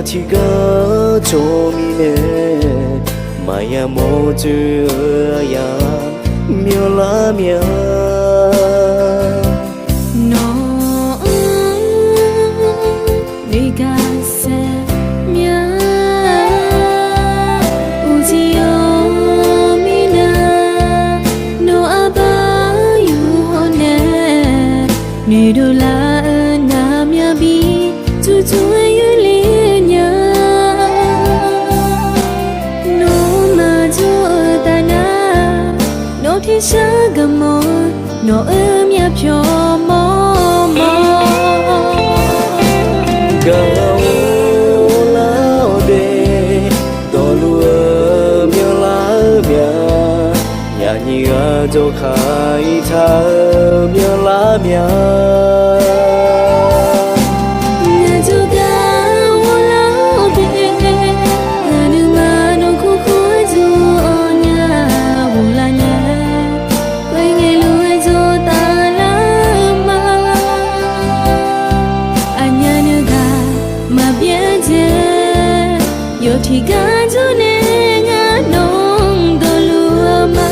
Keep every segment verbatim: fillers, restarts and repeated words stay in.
Tiqgar jawr mirnae, maqya mawr dzoer-eu aqyaf myanlar mya. Nawq-anr noeqgaq saef mya. Uqcif-awr mirnae, nawq aqbar yuf hawr nae, noeqdov lar-eu navmyaq bi, tuvtsuv-aer yoerle nya. Nawq maqjawr-eu taf nar, nawq tersar gaqmawf-eu, nawq-euq myavpyawq mawrmawr. Gaq-awr lar-awr de, dawqluf-eu myanlar-eu mya, nyaqnyiq ghaq jawrkaq irtaq-eu myanlar mya. Ngaq jawrgar ghoflar-awr de, ngaq nuima nawq kurkur-aer jawr-awr nya, ghoflar nya. Khoerngae lof-aer jawr taflar-eu ma. Aqnyaf nuigaq maqbyaer dzae, yawtiqgar jawr nae ngar nawq-anr dawqluf-eu ma.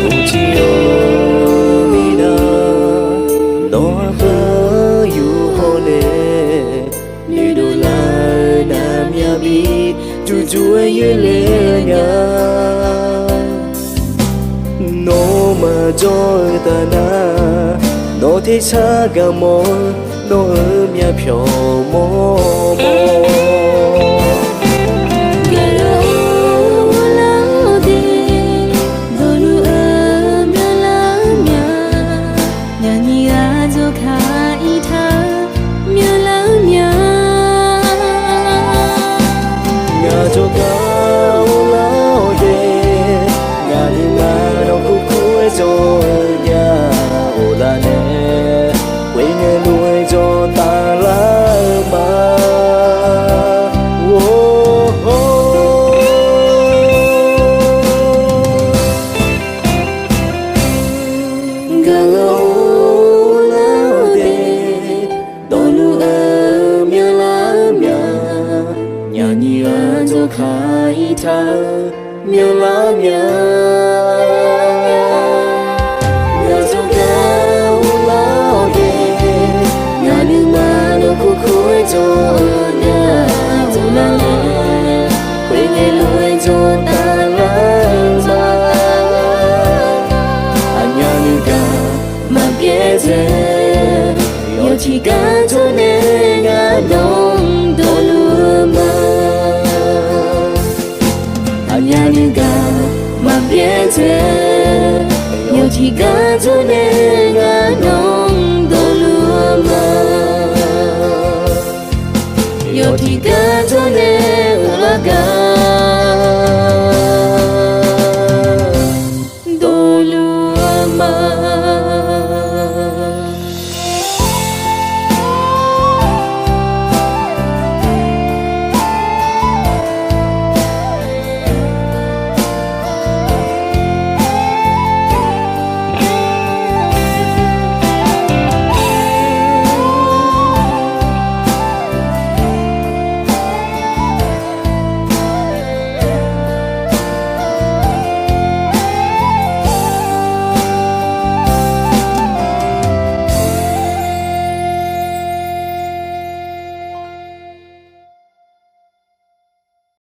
Uqcif-awr mirnae, nawq aqbar yuf hawr nae, noeqdov lar-eu navmyaq bi, tuvtsuv-aer yoerle nya. Nawq maqjawr-eu taf nar, nawq tersar gaqmawf-eu, nawq-euq myavpyawq mawrmawr. Gaq-awr lar-awr de, dawqluf-eu myanlar-eu mya, nyaqnyiq ghaq jawrkaq irtaq-eu myanlar-eu mya. Ngaq jawrgar ghoflar-awr de, ngaq nuima nawq kurkur-aer jawr-eu nya, ghoflar nae, khoerngae lof-aer jawr taflar-eu ma. Gaq-awr lar-awr de, dawqluf-eu myanlar-eu mya, nyaqnyiq ghaq jawrkaq irtaq-eu myanlar-eu mya. Ngaq jawrgar ghoflar-awr de, ngaq nuima nawq kurkur-aer jawr-eu nya, ghoflar nae, khoerngae lof-aer jawr taflar-eu ma. Aqnyaf nuigaq maqbyaer dzae, yawtiqgar jawr nae ngar nawq-anr dawqluf-eu ma. Aqnyaf nuigaq maqbyaer dzae, yawtiqgar jawr nae